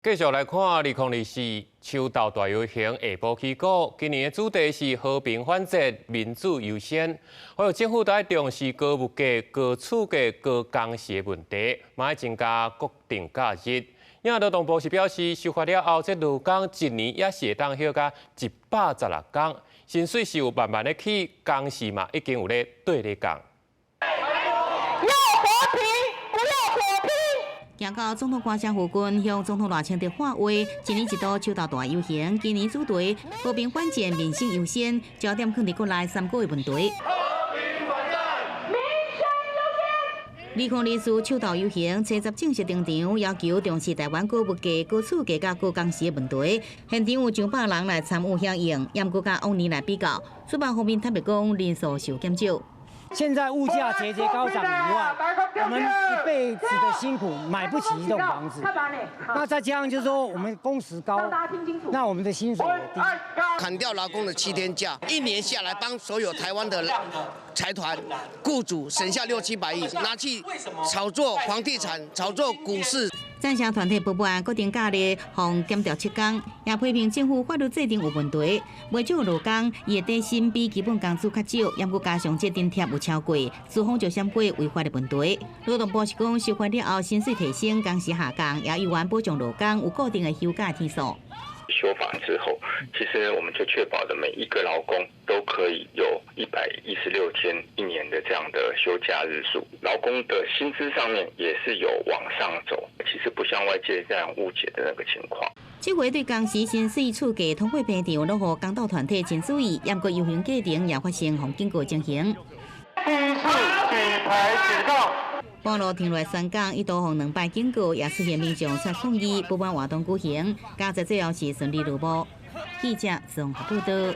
繼續來看2024秋鬥大遊行下晡起鼓，今年的主題是和平反戰、民主優先。呼籲政府都愛重視高物價、高厝價、高工時的問題，嘛愛增加國定假日。因為勞動部是表示，修法了後，這勞工一年也是會當休甲116工，薪水是有慢慢的起，工時嘛已經有咧綴咧降。要和平，不要火拼。行到總統官舍附近，向總統賴清德喊話。一年一度秋鬥大遊行，今年主題和平反戰、民生優先，焦點放佇國內三個的問題。和平反戰，民生優先。2024秋鬥遊行，初十正式登場，要求重視台灣高物價、高厝價佮高工時的問題。現場有上百人來參與響應，毋過佮往年來比較，主辦方面坦白講，人數受減少。現在物價節節高漲以外，我們一輩子的辛苦買不起一棟房子。那再加上就是說，我們工時高，那我們的薪水也低。砍掉勞工的7天假，一年下來幫所有台灣的財團、雇主省下六七百億，拿去炒作房地產、炒作股市。贊成團體不滿國定假日予減掉7工，也批評政府法律制定有問題。袂少勞工伊的底薪比基本工資較少，毋過加上這津貼有超過，資方就閃過違法的問題。勞動部是講修法了後，薪水提升，工時下降，也猶原保障勞工有固定的休假天數。修法之後，其實我們就確保了每一個勞工都可以有116天一年的這樣的休假日數，勞工的薪資上面也是有往上走，其實不像外界這樣誤解的那個情況。這回對工時、薪水、厝價、通貨膨脹，攏予工黨團體真注意，毋過遊行過程也發生予警告情形。第一次舉牌警告。半路停落來宣講，一度予兩擺警告，也出現民眾出抗議，不滿活動舉行，佳哉最後是順利落幕。記者綜合報道。